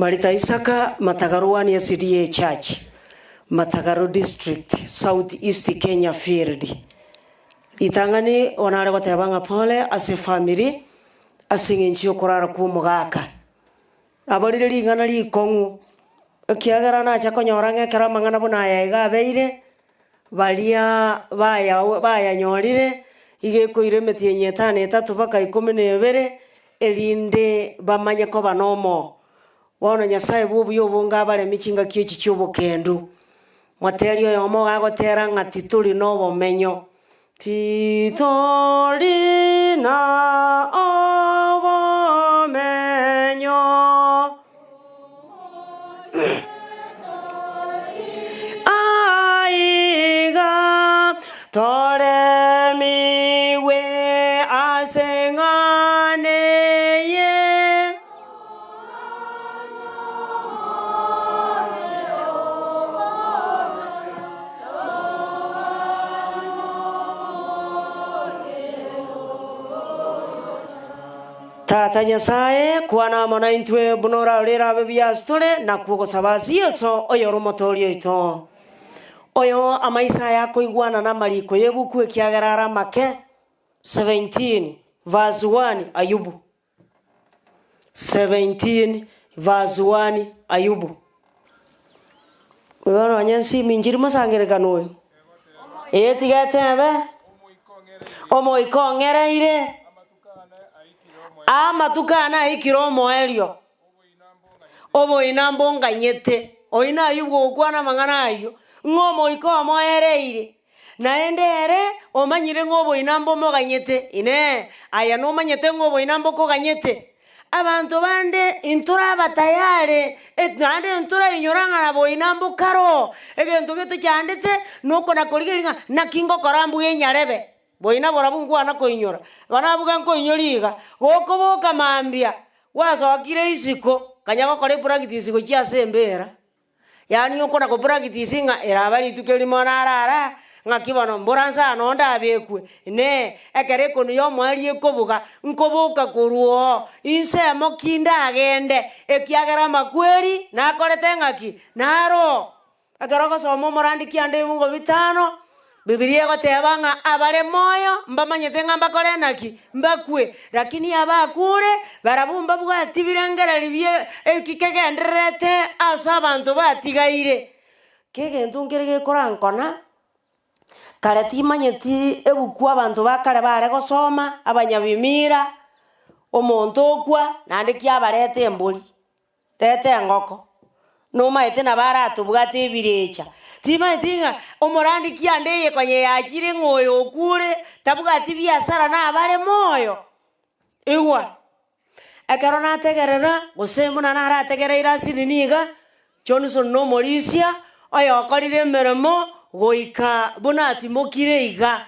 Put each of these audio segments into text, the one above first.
Marita Isaka, Matagaru One SDA Church, Matagaru District, South East Kenya Field. Ritang'ani bono nare goteba ng'a pole ase efamiri ase eng'encho yokorara kwa omogaka. Nabo rire ring'ana rikong'u, ekiagera nacha konyora ng'a ekero amang'ana buna aya iga abeire, baria baya bayanyorire, iga ekoira emetienyi etano etato mpaka ikomi na ebere, erinde bamanye koba na omoo. Bono Nyasae bwa obuya obonge abaremi chingaki echi chi'obokendu. Moteri oyomo iga agotera ng'a titori na obomenyo, titori na obomenyo. Aiga toremigwe ase eng'ana eye. Tata Nyasae, kwana amo naintwe buna orarore erabe buya ase tore, nakwo ogosaba ase Yeso, oyore Omotooria oito. Oyo amaiso aye akoigwana namariko y'ebuku ekiagera are amake, 17 verse 1 Ayubu. 17 verse 1 Ayubu. Igo nonye ensimi nchiri mosangererekano oyo, ee tiga etebe, Omoika ong'ereire. Amatuko ane aikire omoerio, oboina mbonganyete. Oyio naye ogokwana amang'ana ayio, ng'a omoika omoereire, naende ere omanyire ng'a oboina mbomoganyete. Inee! Aye nomanyete ng'a oboina mbokoganyete? Abanto bande intore abatayare, naende ntorainyora ng'a naboina mbokare oo. Egento getochandete nokona korigereria ng'a naki ngokora mbuya enyarebe. Boina borabwo nkwana koinyora, bono abwo nkoinyora iga, gokoboka mambia, gwasokire isiko, kanya gokora epractice gochia ase embera, yaani okona kopractice ng'a eraba rituko erimo narara, ng'aki bono mbora nse aa noo ndabekwe, inee, ekero ekonu ya omoerio ekobuga, nkoboka korwa oo, insemo ki ndagende, ekiagera amakweri nakorete ng'aki? Naro. Ekero ogosoma omorandi kianda ebibungo bitano, Bibilia egoteba ng'a abare moyo mbamanyete ng'a mbakore naki? Mbakwe. Lakini abakure, barabwo mbabwati birengererio bie eki kegendererete ase abanto batigaire. Kegento nkere gekorankona, kare timanyeti ebuku abanto ba kare bare gosoma, abanyabimira, omonto okwa, naende kiabareta embori. Reta engoko, nomaete nabo aratobwate ebirecha. Timaeti ng'a omorandi kianda eye konya yachire ng'a oyo okure tabwati biasara nabare moyo. Igwa, ekero nategerera gose buna narategereire ase nini iga, Johnson na omorisia oyokorire emeremo goika buna atimokire iga.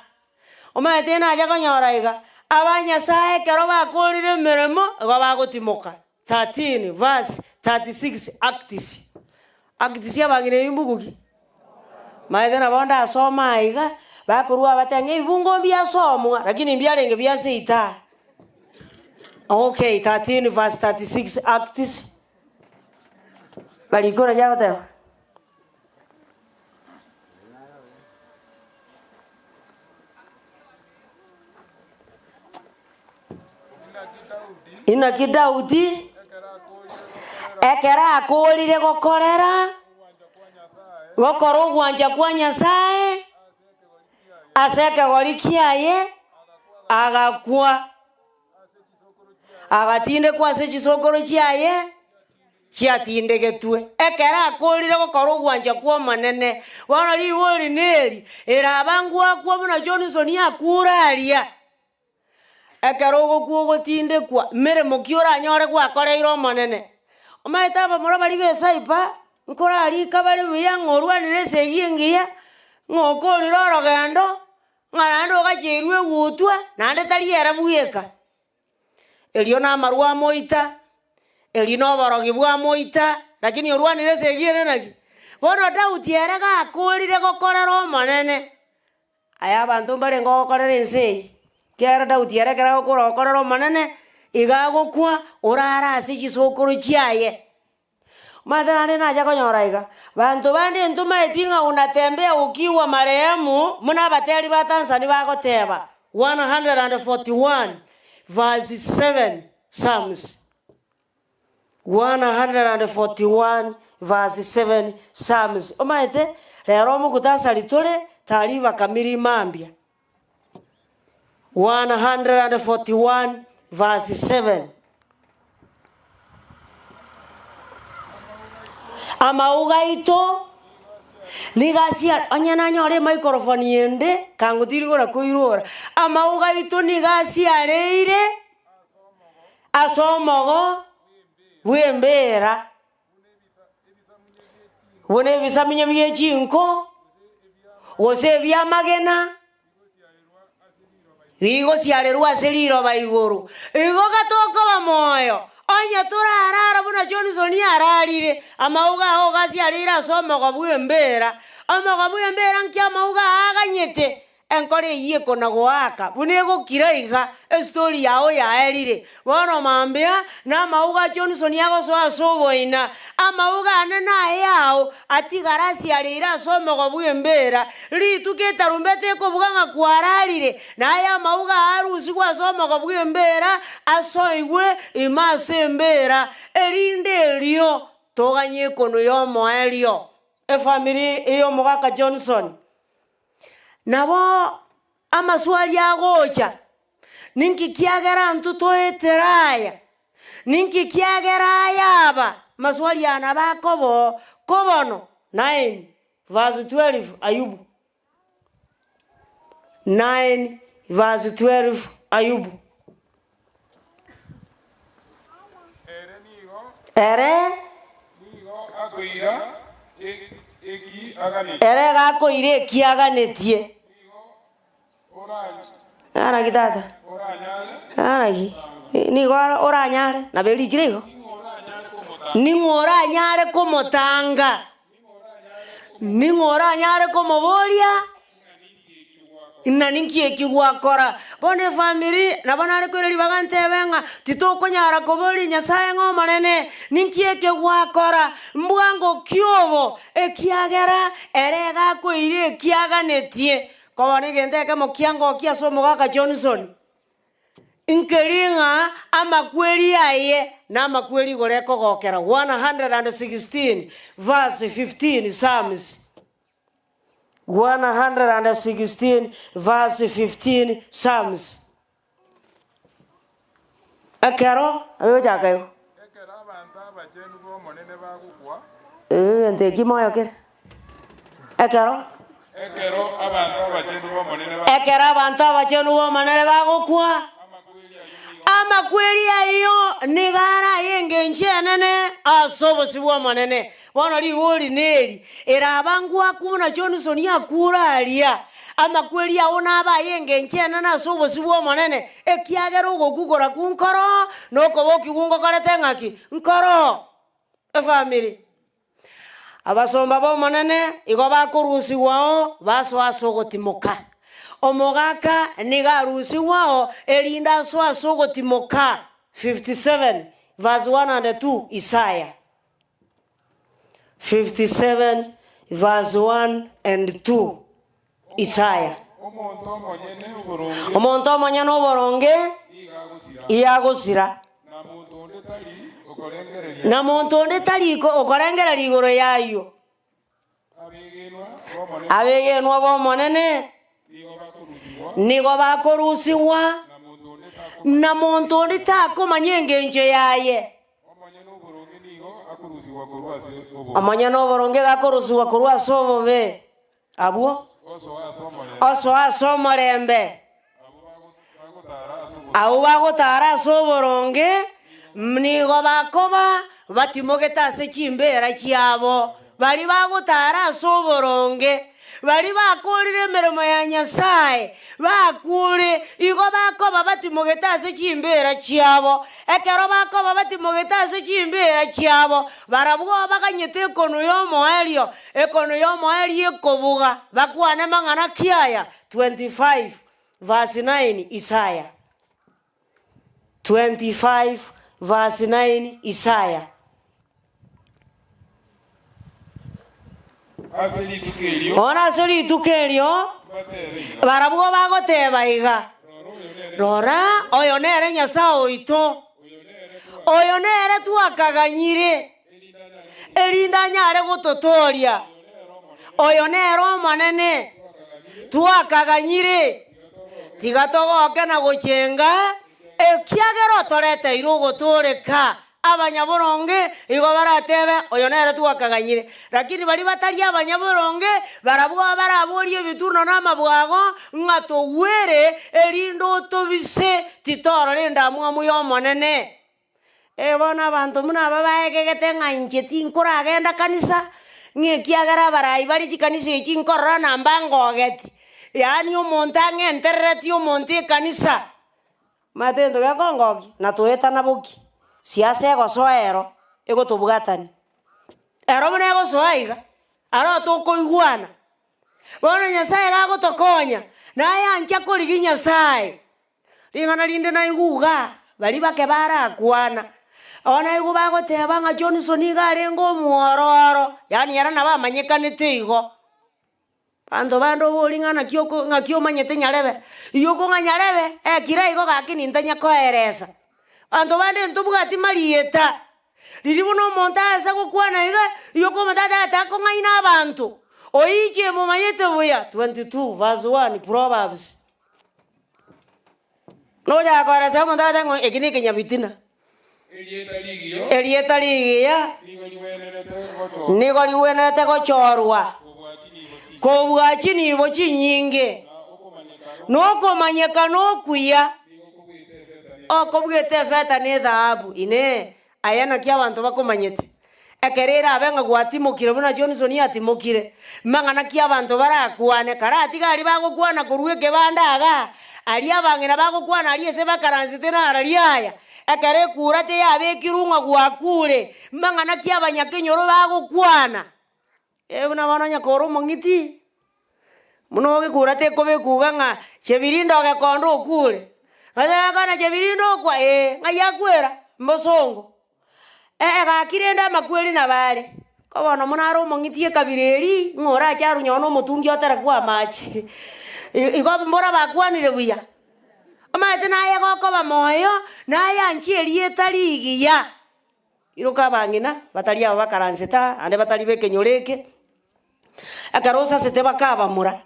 Omanyete nacha konyora iga, abanyasae ekero bakorire emeremo igo bagotimoka. 13 verse 36 Acts. Acts abang'ina ebimbugu ki? Maete nabo ndasome aiga, bakorwa abateba ng'a ebibungo mbiasomwa, lakini mbiarenge bia seita. Okay, 13 verse 36 Acts. Barikoro riagoteba. Inaki Daudi ekero akoorire gokorera gokora ogwancha kwa Nyasae ase ekegori kiaye, agakwa, agatindekwa ase chisokoro chiaye. chiatindegetwe, ekero akoorire gokora ogwancha kw'Omonene. Bono rigori neri, eraba ngwakwa buna Johnson akure aria. Ekero ogokwa ogotindekwa, meremo ki oranyore gwakoreire Omonene? Omanyete abamura baria b'esaipa, nkorarika bare buya ng'a orwanire esegi engiya, ng'a okorire orogendo, ng'a naende ogacheirwe egutwa, naende tari ere bweka. Erio namarwa amoita, erio noborogi bwamoita, lakini orwanire esegi ere naki? Bono Daudi ere gakoorire gokorera Omonene, aye abanto mbarenge ogokorera ense eye, ekiagera Daudi ere ekero agokora gokorera Omonene, iga agokwa orare ase chisokoro chiaye. Omanyete naende nacha konyora iga, banto bande ntomaeti ng'a unatembea ukiwa marehemu buna abateri ba Tanzania bagoteba, 141 verse 7 Psalms. 141 verse 7 Psalms. Omanyete, rero omokutasari tore taarifa kamiri mambia. 141 verse 7. Amauga aito nigo asia onye nanyore emicrophone ende kango tiri gora koirora. Amauga aito nigo asiareire ase omogo bw'embeera. Buna ebisamunye bie chinko, gose ebi'amagena, bigosiarerwa ase riroba igoro. Igo gatokoba moyo, onye torarara buna Johnson ararire, amauga ao iga asiareire ase omogo bw'embeera. Omogo bw'embeera nki amauga aa aganyete? Enkoro eyio ekona-goaka buna egokira iga, estori yao yaerire. Bono mambia, namauga a Johnson agosoa ase oboina. Amauga ane naye ao, atigare asiareire ase omogo bw'embeera. Rituko etarumbeta ekobuga ng'a kwararire, naye amauga aa arusigwe ase omogo bw'embeera, asoigwe ime ase embeera, erinde erio toganye ekono y'omoerio. Efamiri y'omogaka Johnson. Nabo amaswali agocha, ninki kiagera intwe toetere aya? Ninki kiagera aya aba? Amaswali aya nabo akoba oo, ko bono 9 verse 12 Ayubu, 9 verse 12 Ayubu. Ere nigo Ere. nigo akoira eki aganetie. Ere iga akoira eki aganetie. Nigo oranch Araki tata? oranyare Araki? Nigo oranyare? Nabo erikire igo? Ning'o oranyare komotanga? Ning'o oranyare komotanga? Ning'o oranyare komoboria? Ng'a ninki eki gwakora? Bono efamiri nabo nare koira ribaga ntebe ng'a titokonyara koboria Nyasaye ng'a Omonene, ninki eke gwakora? Mbwango ki obo? Ekiagera ere iga akoira ekiaganetie. Koba negento ekemo kiangokia ase omogaka Johnson, nkeri ng'a amakweri aye namakweri igoro ekogokera 116 verse 15 Psalms. 116 verse 15 Psalms. Ekero abegochaka igo. Ekero abanto abachenu b'Omonene bagokwa. Egento eki moyo kere. Ekero. Ekero abanto abachenu b'Omonene bagokwa. Ekero abanto abachenu b'Omonene bagokwa. Amakweri ayio nigo. Amakweri ayio nigo are ay'engencho enene ase obosio bw'Omonene. Bono rigori neri, Eraba ngwaku buna Johnson akure aria, amakweri ao nabe ay'engencho enene ase obosio bw'Omonene, ekiagera ogokugora ku nkoro, na okobokigwa ngokorete ng'aki? Nkoro. Efamiri. Abasomba b'Omonene igo bakorusigwao basoa ase ogotimoka. Omogaka nigo arusigwao erinde asoe ase ogotimoka, 57 verse 1 and 2 Isaya. 57 verse 1 and 2 Isaya. Omonto omonyene oboronge Omonto omonyene oboronge nigo agosira, igo agosira, na monto onde tari okorengereria na monto onde tari okorengereria igoro y'ayio. abegenwa b'Omonene Abegenwa b'Omonene nigo bakorusigwa, nigo bakorusigwa, na monto onde takomanya. na monto onde takomanya engencho yaye. Omonyene oboronge nigo akorusigwa korwa ase obobe. Omonyene oboronge iga akorusigwa korwa ase obobe. Abwo Osoa ase omorembe. osoa ase omorembe. Abwo bagotara ase oboronge. Abwo bagotara ase oboronge nigo bakoba batimogete ase chimbeera chiabo. Baria bagotara ase oboronge, baria bakorire emeremo ya Nyasae, bakure, igo bakoba batimogete ase chimbeera chiabo. Ekero bakoba batimogete ase chimbeera chiabo, barabwo baganyete ekonu y'omoerio, ekonu y'omoerio ekobuga, bakwane mang'ana ki aya? 25 verse 9 Isaya. 25 verse 9 Isaya. Ase rituko erio. Bono ase rituko erio. Mbatebe iga. Barabwo bagoteba iga. Rora, oyo nere Rora, oyo nere Nyasae oito. Oyo nere Oyo nere twakaganyire, erinde anyare erinde anyare gototooria. Oyo nere Omonene. Oyo nere Omonene twakaganyire, tiga togoke na gochenga, ekiagera otoreteire ogotooreka. Abanyaboronge igo baratebe, Oyo nere twakaganyire. Lakini baria batari abanyaboronge, barabwo baraborie ebituno na amabwago, ng'a togwere, erinde otobise, titorora endamwamu y'Omonene. Eh, bono abanto buna aba baegegete ng'a inche tinkoragenda kanisa, ng'a ekiagera abarai bare chikanisa echi nkorora na mbangogeti, yaani omonto ang'enterereti omonto ekanisa. Omanyete egento gekongokia, na toetana boki, siasa egosoa ero, egotobwatania. Ero buna egosoa iga, aro tokoigwana. Bono Nyasaye iga agotokonya, naye ancha korigia Nyasaye. Ring'ana rinde naigwe igaa, baria bake barakwana, oo naigwe bagoteba ng'a Johnson iga arenge omwororo, yaani ere nabo amanyekanete igo. Abanto bande obori ng'a naki oko ng'aki omanyete nyarebe, iywo okong'a nyarebe, ekira igo gaki nintanya koeresa. Abanto bande ntobwati marieta, riria buna omonto aase gokwana iga, iywo okomotebia tata akong'aina abanto, oyio inche momanyete buya, 22 verse 1 Proverbs. Nochaka koeresa omonto agotebi ng'a eki nekenyabitina. Erieta rigiya. Erieta rigiya. Nigo rigwenerete gochorwa. Nigo rigwenerete gochorwa. Kobua chinibo chinyinge. Kobua chinibo chinyinge. Na okomanyekana Na okomanyekana okuya. Nigo kobwete efeta ne Okobwete efeta na ethahabu. Inee! Aya naki abanto bakomanyete? Ekero erabe ng'a gwatimokire buna Johnson atimokire, mang'ana ki abanto barakwane? Karatiga aria bagokwana korwa ekebanda igaa, aria abang'ina bagokwana aria ase bakaransete nararia aya, ekero ekura teyabekirwe ng'a gwakure, mang'ana ki abanyakenyoro bagokwana? Ee buna bono onye kore omong'iti, buna ogekura tekobekwa iga ng'a chebirinde ogekonda okure, gose gakwana chebirinde okwa ee, ng'ai akwera? Mbosongo. Ee gaki rende amakweri nabo are, ko bono buna are omong'iti ekabira eria, ng'a orache arwe nonye na omotungi oterekwe amache, igo mbora bakwanire buya. Omanyete naye gokoba moyo, naye anche erieta rigiya. Iroka abang'ina, batari aba bakaransete aa, naende batari b'ekenyoro eke, ekero osasete bakabamura.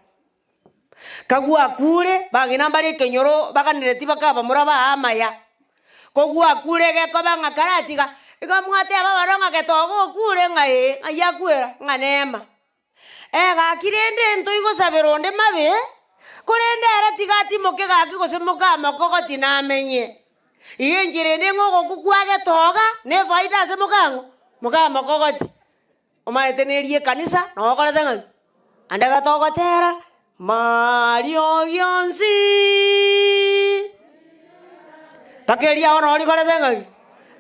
Kagwakure, bang'ina mbare ekenyoro baganereti bakabamura baa amaya. Kogwakure egekoba ng'a karatiga, igo mwateba bono ng'a getogo okure ng'a ee, ng'ai akwera? Ng'a neema. Ee gaki rende ntoigosabera onde mabe, korende ere tiga atimoke gaki gose mokamokogoti namenye. Iga enchera ende ng'a ogokwa kwa getoga nefaida ase mokang'o? Mokamokogoti. Omanyete neria ekanisa nokorete ng'aki? Ande gatogotera mariogi onsi mpaka eria bono orikorete ng'aki?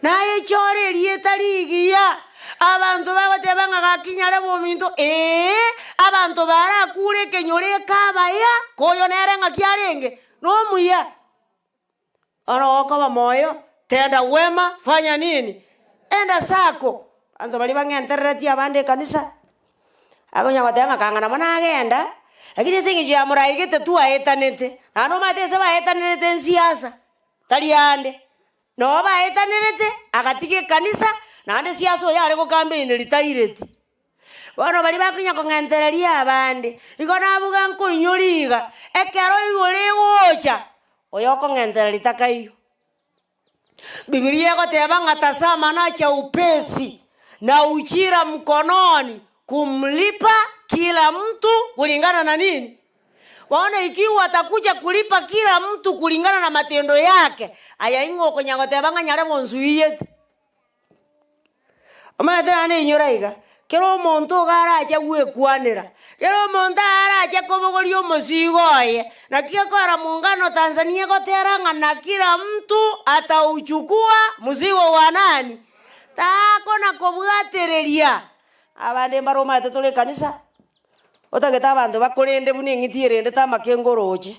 Naye chore erieta rigiya, abanto bagoteba ng'a gaki nyare bominto, ee, abanto barakure ekenyoro eke abaya, koyo nere ng'aki arenge? Nomuya. Bono gokoba moyo, tenda wema, fanya nini? Enda zako. Abanto baria bang'entereretie abande ekanisa, akonya goteba ng'a kang'ana mono agenda, lakini ase eng'encho ya moraigete twaetanete, naende omanyete ase baetanerete ensiasa, tari ande. Noo baetanerete, agatiga ekanisa, naende siasa oyo are gokampeini ritaireti. Bono baria bakonya kong'entereria abande, igo nabuga nkoinyoria iga, ekero igoro egocha, oyo okong'entereria takaiyo. Bibilia egoteba ng'a tazama nacha upesi, na ujira mkononi kumlipa kila mtu kulingana na nini? Bono ikiwa atakuja kulipa kila mtu kulingana na matendo yake, aya ing'o okonya goteba ng'a nyare bonsuiyete? Omanyete naende inyora iga, kera omonto iga arache gwekwanera, kera omonto arache kobogoria omosigo oye, naki gekogera muungano Tanzania egotera ng'a na kila mtu atauchukua mzigo wa nani? Takona kobwatereria. Abande mbare omanyete tore ekanisa, otagete abanto bakorende buna eng'iti erendete amakengo oroche.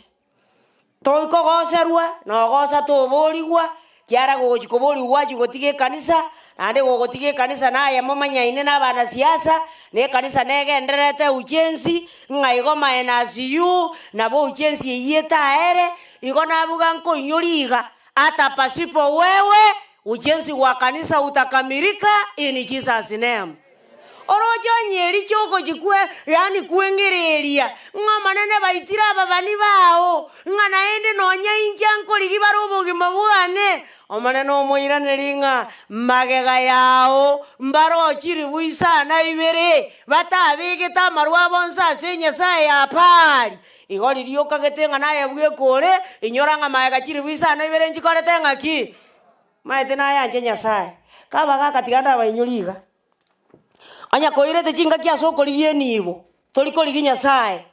Toikogoserwa, nogosa toborigwa, Kiara gogochia koboria gwachia gotiga ekanisa, naende gogotiga ekanisa naye momanyaine na abanasiasa, na ekanisa negendererete uchensi, ng'a igo minus you, nabo uchensi eyio etaere, igo nabuga nkoinyoria iga, ata pasipo wewe, uchensi gwa kanisa utakamilika in Jesus name. Oroche onye eriche ogochia kwe yaani kweng'ereria, ng'a Omonene baitire ababani bao, ng'a naende nonya inche nkorigia bare obogima bwane. Omonene omoiranerie ng'a magega yao mbarochire boisana ibere, batabegete amarwa abo onsi ase enyasae ya Baali. Igo riria okagete ng'a naye bweka ore, inyora ng'a magega chilifu isano ibere nchikorete ng'aki? Maete nayanche Nyasae, kabagaka tiga ndabainyore iga. Onye koirete chingaki ase okorigia enibo, tori korigia Nyasae.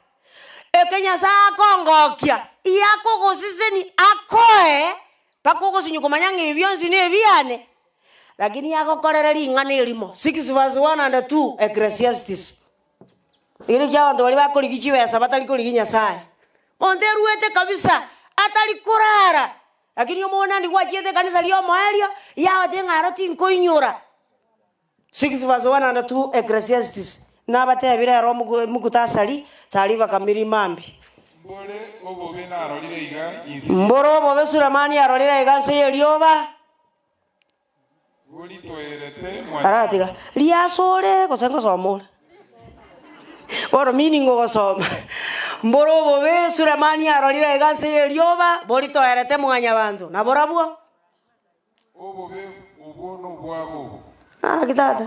Eke Nyasae akongokia, iye akogosesenia, akoe, mpaka ogosinywa komanya ng'a ebi bionsi nebiane. Lakini agokorere ring'ana erimo, 6 verse 1 and 2 Ecclesiastes. Eki nakio abanto baria bakorigia chibesa batari korigia Nyasae. Monto eruete kabisa, atari korara, Lakini omonani gwachiete ekanisa ri'omoerio, yagotebi ng'a aro tinkoinyora. 6 verse 1 and 2 Ecclesiastes. Nabatebire ero omoku- mukutasari, taarifa kamili mambi. Mbore obobe narorire iga inse. Mbore obobe Sulemani arorire iga nse y'erioba. Boritoerete Aratiga, riasore gose ngosoma ore? Bono meaning ogosoma. Mbore obobe Sulemani arorire iga nse y'erioba, boritoerete mwanyabanto, naborabwo? Obobe obwo nobwabo obo. Naro ki tata?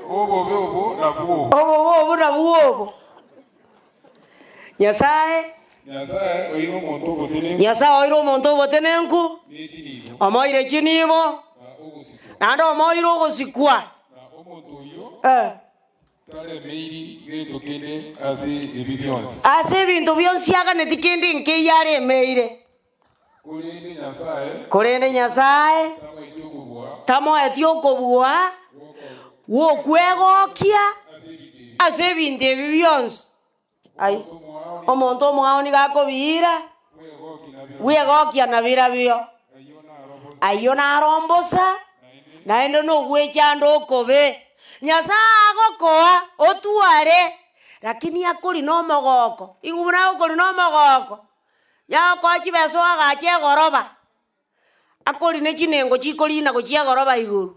Obobe obwo nabwo obo. Obobe obwo nabwo obo. Nyasae. Nyasae oire omonto obotenenku. Nyasae oire omonto obotenenku. Ne chinibo. Omoire chinibo. Na ogosikwa. Naende omoire ogosikwa. Na omonto oyio. Eh. Taremeiri gento kende ase ebi bionsi. Ase ebinto bionsi aganeti kende nkeiyo aremeire. Korende Nyasae. Korende Nyasae. Tamoeti okobua. Tamoeti okobua. Gw'okwegokia. Ase ebinto ebi bionsi. Ai, omonto omoao nigo akobiira, bwegokia na birabio. Ayio naro mbosa, naende nogwechanda okobe. Nyasae agokoa otware, lakini akori nomogoko. Igo buna agokori nomogoko, yagokoa chibesa oagache egoroba. Akorina chinengo chikorina gochia egoroba igoro,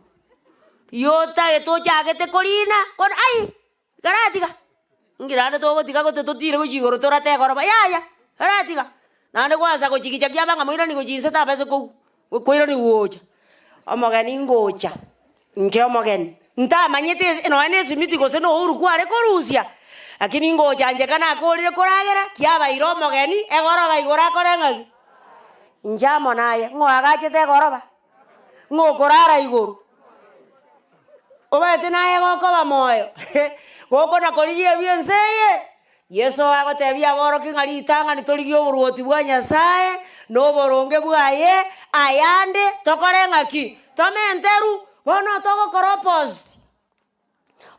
riotagete ochagete korina, kono ai, karatiga, inki naende togotiga gote totire gochia igoro torate egoroba, yaya, karatiga. Naende gwansa gochigicha kiaba ng'a moirani gochia inse tabesa kogwa, koirani gocha, omogeni ngocha, inche omogeni, ntamanyete ase nonya na esimiti gose na Uhuru kware korusia, lakini ngocha inche ka nakorire koragera, kiabaire omogeni, egoroba igoro akore ng'aki? Inche amo naye, ng'o agachete egoroba? Ng'o okorara igoro? Omanyete naye gokoba moyo, gokona korigia ebi ense eye? Yeso agotebia aborokia ng'a ritang'ani torigie oboruoti bwa Nyasae, na oboronge bwaye, ayande tokore ng'aki? Tomenterwe. Bono togokora opposite.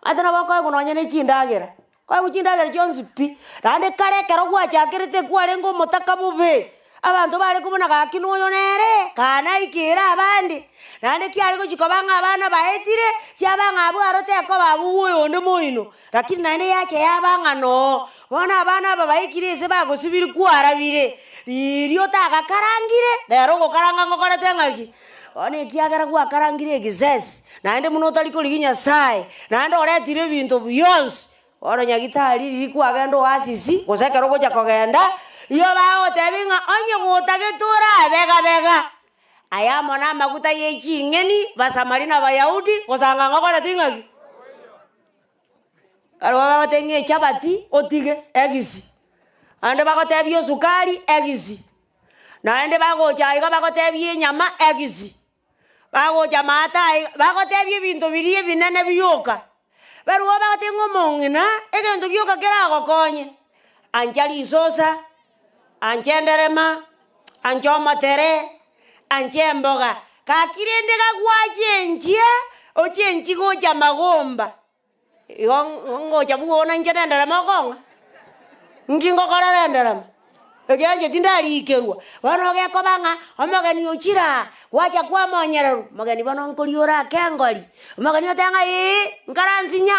Omanyete nabo okoegwa nonye ne chindagera, koegwa chindagera chionsi pi, naende kare ekero gwachakerete kwarenge omotaka bobe, abanto bare kobuna gaki na oyo nere, kaa naikere abande, naende kiare gochia koba ng'a abana baetire, kiaba ng'a abwo aro tekoba abwo bwa oyonde moino, lakini naende yacha yaba ng'a noo. Bono abana aba baikire ase bagosibiri kwarabire, riria otagakarangire, rero ogokaranga ngokorete ng'aki? Bono ekiagera gwakarangire egesesi, naende buna otari korigia Nyasae, naende oretire ebinto bionsi, bono nyagitari riria kwagenda oasisi, gose ekero ogocha kogenda, igo bagotebia ng'a onye gotagete orabega-bega, aya amo na amaguta ye ching'eni, Basamari na Abayahudi, gosanga ngokoreti ng'aki? Barabwo bagotebia ng'a echabati otige, egisi, naende bagotebia esukari, egisi. Naende bagocha iga bagotebia enyama egisi, bagocha amato aiga, bagotebia ebinto biria ebinene bioka. Barabwo bagotebia ng'a omong'ina, egento gioka keragokonye, ancha risosa, ancha enderema, ancha omotere, ancha emboga, gaki rende gagwachenchia, ochenchie gocha magomba. Igo ngocha bwona inche nenderema okong'a? Nki ngokorera enderema? Ekiagera inche tindarikerwa. Bono gekoba ng'a omogeni ochire aa, gwacha kwamonyererwa, omogeni bono nkoria ore ake engori, omogeni oteba ng'a eeh, nkaransinya.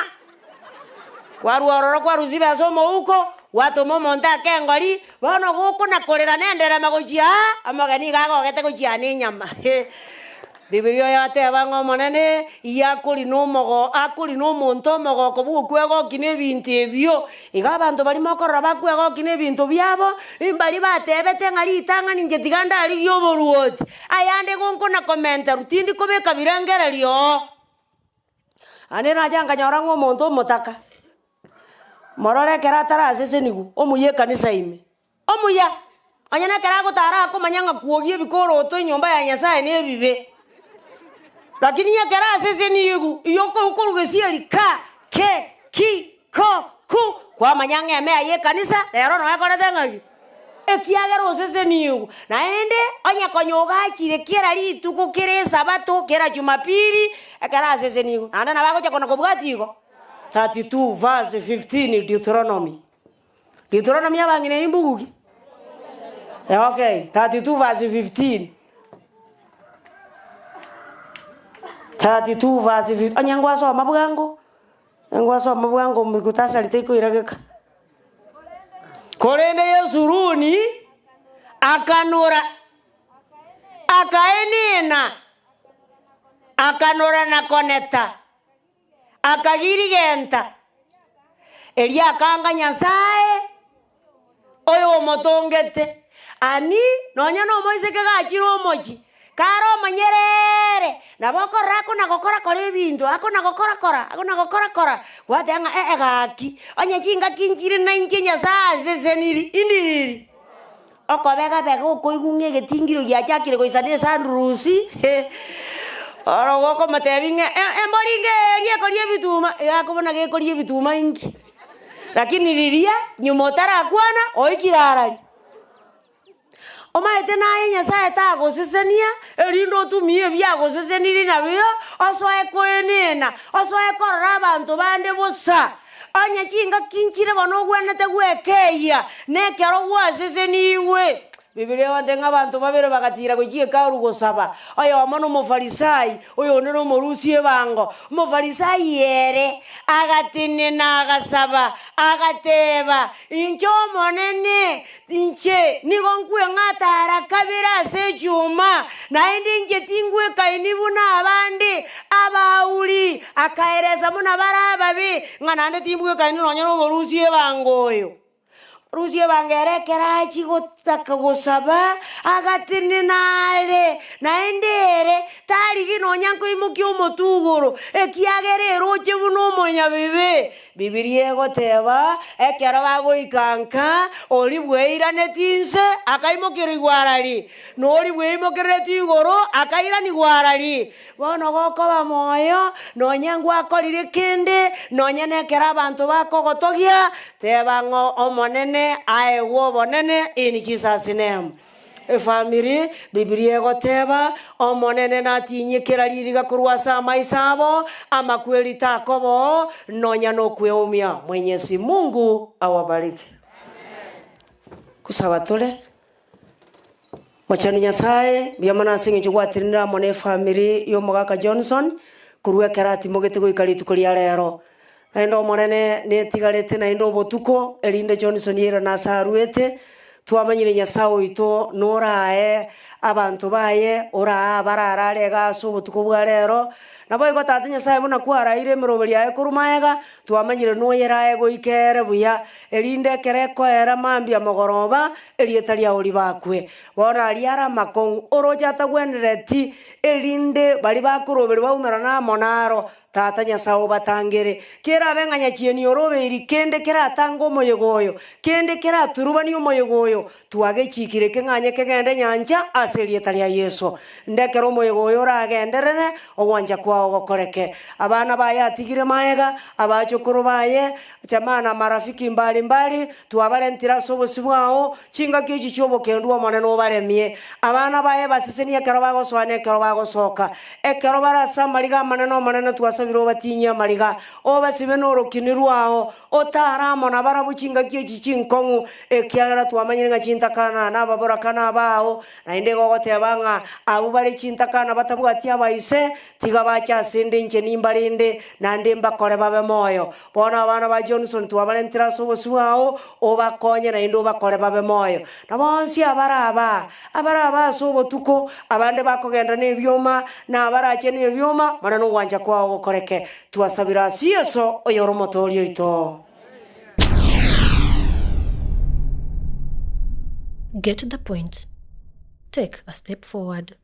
Kwarwa ororo kwarusia chibesa omouko, gwatoma omonto ake engori, bono gokona korera na enderema gochia aa, omogeni iga agogete gochia aa na enyama. Bibilia yateba ng'a Omonene iyakori nomogo akori nomonto omogoko bw'okwegokia na ebinto ebio. Iga abanto baria mokorora bakwegokia na ebinto biabo, mbaria batebete ng'a ritang'ani inche tiga ndarigie oboruoti, ayande gonkona komenterwa tindi kobeka birengererio oo. Naende nacha nkanyora ng'a omonto omotaka, morore ekero atarasesenigwa, omuya ekanisa ime. Omuya, onye nekero agotara akomanya ng'a kwogia ebikoroto enyomba ya Nyasae nebibe. Lakini ekero asesenigwe, igo okoruga esieri ka, ke, ki, ko, ku, kwamanya ng'a emea y'ekanisa rero noe ekorete ng'aki? Ekiagera osesenigwe. Naende onye konya ogachire kera rituko, kera esabato, kera jumapili, ekero asesenigwe, naende nabo agocha kona kobwatia igo. 32 verse 15 Deuteronomy. Deuteronomy abang'ina imbugu ki? Eh, okay, 32 verse 15. 32 verse 15. Onye ngwasoma bwango, ngwasoma bwango mikutasari tekoirageka. Korende Yesuruni akanora, akaenena, akanora na koneta. Akagirigenta, erio akaanga Nyasae oyomotongete. Ani nonya nomoiseke gachire omochie, kare omonyerere, nabo okorora akona-gokora-kora ebinto, akona-gokora-kora, akona-gokora-kora, gwateba ng'a ee gaki, onye chingaki nchire nainche Nyasae anseseniri, indiri. Okobega-bega okoigwa ng'a egetingiro giachakire goisana esandurusi, oro gokomotebia ng'a e- embori ng'a eria ekoria ebituma, iga akobuna gekoria ebituma inki? Lakini riria nyuma otarakwana, oikire arari. Omanyete naye Nyasaye tagosesenia, erinde otumie ebi agosesenirie nabio, osoe koenena, osoe korora abanto bande bosa. Onye chingaki nchire bono ogwenerete gwekeyia, na ekero gwasesenigwe. Bibilia egote ng'a abanto babere bagatira gochia Hekalu gosaba, oyomo n'Omofarisai, oyonde nomorusia ebango. Omofarisai ere agatenena agasaba, agateba, Inche Omonene, inche nigo nkweng'ata ara kabere ase echuma, naende inche tingwekaini buna abande abauri. Akaeresa buna bare ababe, ng'a naende timbwekaini nonya nomorusia ebango oyo. Rusia ebango ere ekero achia gotaka gosaba, agatenena are, naende ere tarigi nonya nkoimokia omotwe igoro, ekiagera eroche buna omonyabibe. Bibilia egoteba, ekero bagoika nka, oria bweiraneti inse akaimokerigwa arari, na oria bweimokerereti igoro akairanigwa arari. Bono gokoba moyo, nonya ngwakorire kende, nonya nekero abanto bakogotogia, teba ng'a Omonene aegwe obonene in Jesus name. Efamiri, Bibilia egoteba, Omonene natinyie kera ririga korwa ase amaiso abo, amakweri takoba oo, nonya nokweumia. Mwenyezi Mungu awabariki. Gosaba tore. Mochenu Nyasae, mbuya mono ase eng'encho gwatenenire amo nefamiri y'omogaka Johnson korwa ekero atimogete goika rituko ria rero. Naende Omonene netigarete naende obotuko, erinde Johnson yairane ase aruete, twamanyire Nyasae oito norae abanto baye, orae abararare iga ase obotuko bwa rero. Naboigo Tata Nyasae buna kwaraire emeroberi yaye korwa magega, twamanyire noyerae goika ere buya, erinde ekero ekoera mambia mogoroba, erieta riao ribakwe. Bono aria are amakong'u, oroche atagwenereti, erinde baria bakoroberia baumerane amo naro, Tata Nyasae obatangere. Kerabe ng'a nyachieni orobeiri kende keratange omoyega oyo, kende keraturubanie omoyega oyo, twagechikire keng'anye kegende nyancha ase erieta ria Yeso. Ndekere omoyega oyo oragenderere, ogwancha kwao gokoreke. Abana baye atigire magega, abachokoro baye, jamaa na marafiki mbali mbali, Twabarentire ase obosio bwao chingaki echi chi'obokendu Omonene obaremie. Abana baye basesenie ekero bagosoa na ekero bagosoka. Ekero bare ase amariga amanene Omonene twasabire. Twasabire obatinyie amariga, obasibe norokini rwao, otare amo nabarabwo chingaki echi chinkong'u, ekiagera twamanyire ng'a chintakana nababoraka nabao, naende igo ogoteba ng'a abwo bare chintakana batabwati abaise, tiga bache asende inche nimbarende, naende mbakore babe moyo. Bono abana ba Johnson twabarentire ase obosio bwao, obakonye naende obakore babe moyo. Na bonsi abare aba, abare aba ase obotuko, abande bakogenda nebioma, na abarache nebioma, more nogwancha kwao gokoreke. Twasabire ase Yeso, oyore Omotooria oito. Get the point. Take a step forward.